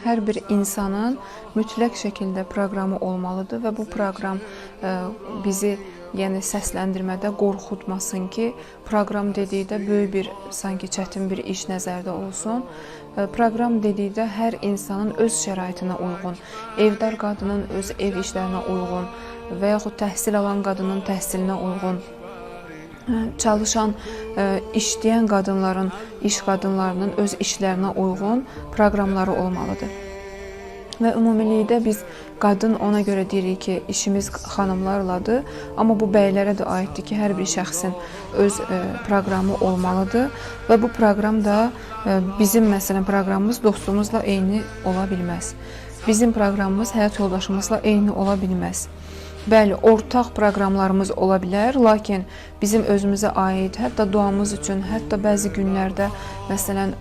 hər bir insanın mütləq şəkildə proqramı olmalıdır və bu proqram bizi, yəni səsləndirmədə qorxutmasın ki, proqram dedikdə böyük bir, sanki çətin bir iş nəzərdə olsun. Proqram dedikdə hər insanın öz şəraitinə uyğun, evdar qadının öz ev işlərinə uyğun və yaxud təhsil alan qadının təhsilinə uyğun, çalışan, işləyən qadınların, iş qadınlarının öz işlərinə uyğun proqramları olmalıdır. Və ümumilikdə biz qadın ona görə deyirik ki, işimiz xanımlarladır, amma bu bəylərə də aiddir ki, hər bir şəxsin öz proqramı olmalıdır və bu proqram da bizim məsələn proqramımız dostumuzla eyni ola bilməz. Bizim proqramımız həyat yoldaşımızla eyni ola bilməz. Bəli, ortaq proqramlarımız ola bilər, lakin bizim özümüzə aid, hətta duamız üçün, hətta bəzi günlərdə, məsələn,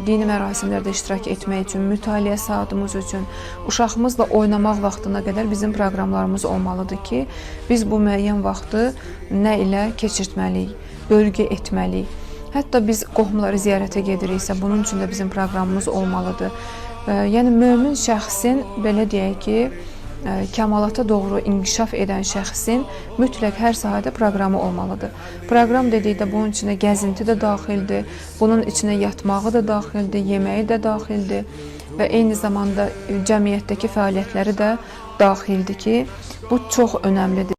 dini mərasimlərdə iştirak etmək üçün, mütaliə saatımız üçün, uşağımızla oynamaq vaxtına qədər bizim proqramlarımız olmalıdır ki, biz bu müəyyən vaxtı nə ilə keçirtməliyik, bölgü etməliyik. Hətta biz qohumları ziyarətə gediriksə, bunun üçün də bizim proqramımız olmalıdır. Yəni mömin şəxsin, belə deyək ki, kəmalata doğru inkişaf edən şəxsin mütləq hər sahədə proqramı olmalıdır. Proqram dedikdə bunun içinə gəzinti də daxildir, bunun içinə yatmağı da daxildir, yeməyi də daxildir və eyni zamanda cəmiyyətdəki fəaliyyətləri də daxildir ki, bu çox önəmlidir.